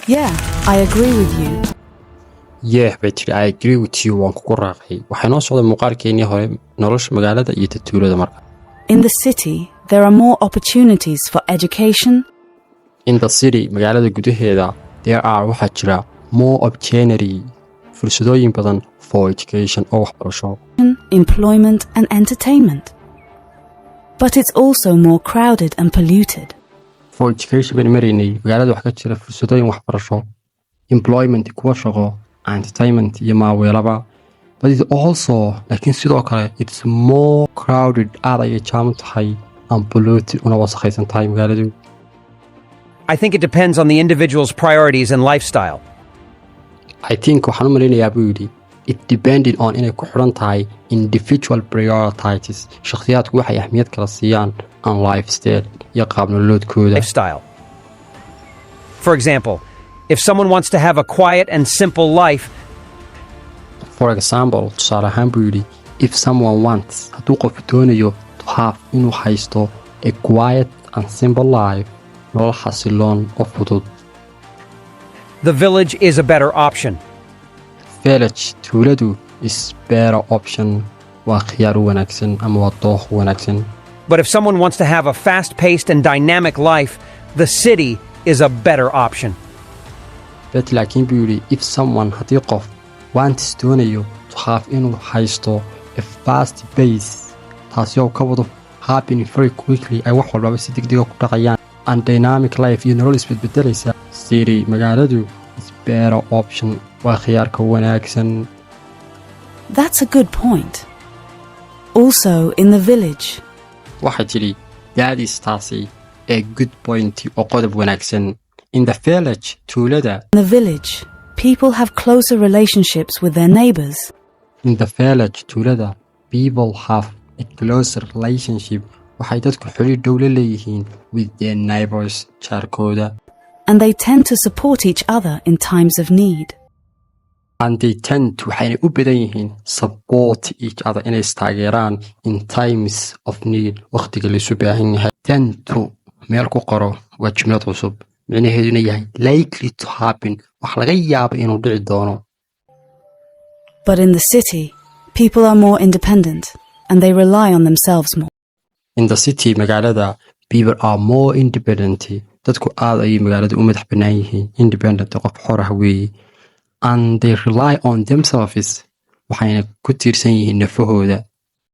Yeah, I agree with you. "Yeah," bay tiri, "I agree with you," waan kugu raacay. Waxay noo socday muuqaalkeenii hore, nolosha magaalada iyo tuulada marka. In the city, there are more opportunities for education, In the city, magaalada gudaheeda, there are, waxaa jira, more opportunity, fursadooyin badan, for education, oo waxbarasho, employment, and entertainment. But it's also more crowded and polluted. For education baynu maraynay. Magaalada waxaa ka jira fursadooyin waxbarasho, employment, kuwa shaqo, entertainment iyo maaweelaba. But it also, laakiin sidoo kale, it's more crowded, aad ayay jaam tahay, and polluted, una wasakhaysan tahay magaaladu. I think it depends on the individual's priorities and lifestyle. "I think," waxaan u malaynayaa buu yidhi, "it depending on," inay ku xidhan tahay, "individual priorities," shakhsiyaadku waxay ahmiyad kala siiyaan, and lifestyle, iyo qaab nololoodkooda. Lifestyle. For example, if someone wants to have a quiet and simple life, "For example," tusaale ahaan buu yidhi, "if someone wants," hadduu qof doonayo, "to have," inuu haysto, "a quiet and simple life," nolol xasiloon oo fudud, the village is a better option. Village, tuuladu, is better option, waa khiyaar u wanaagsan ama waa dooq u wanaagsan. But if someone wants to have a fast paced and dynamic life, the city is a better option. "But," laakiin buu yidhi, "if someone," haddii qof, "wants," doonayo, "to have," inuu haysto, "a fast pace," taasi oo ka wado happening very quickly, ay wax walbaba si degdega ku dhaqayaan, and dynamic life, iyo nolol isbedbedelaysa, city, magaaladu, is better option, waa khiyaarka wanaagsan. That's a good point. Also, in the village, Waxay tidhi, "That is," taasi, a good point, oo qodob wanaagsan. In the village, tuulada, in the village, people have closer relationships with their neighbors. In the village, tuulada, people have a closer relationship, waxay dadku xiriir dhow la leeyihiin, with their neighbors, jaarkooda, and they tend to support each other in times of need. And they tend to, waxayna u badan yihiin, support each other, inay istaageeraan, in times of need, wakhtiga laisu baahan yahay. "Tend to" meel ku qoro, waa jumlad cusub, micnaheeduna yahay likely to happen, wax laga yaaba inuu dhici doono. But in the city, people are more independent and they rely on themselves more. In the city, magaalada, people are more independent, dadku aad ayay magaalada u madax bannaan yihiin. Independent, qof xor ah weeye. And they rely on themselves, waxayna ku tiirsan yihiin nafahooda.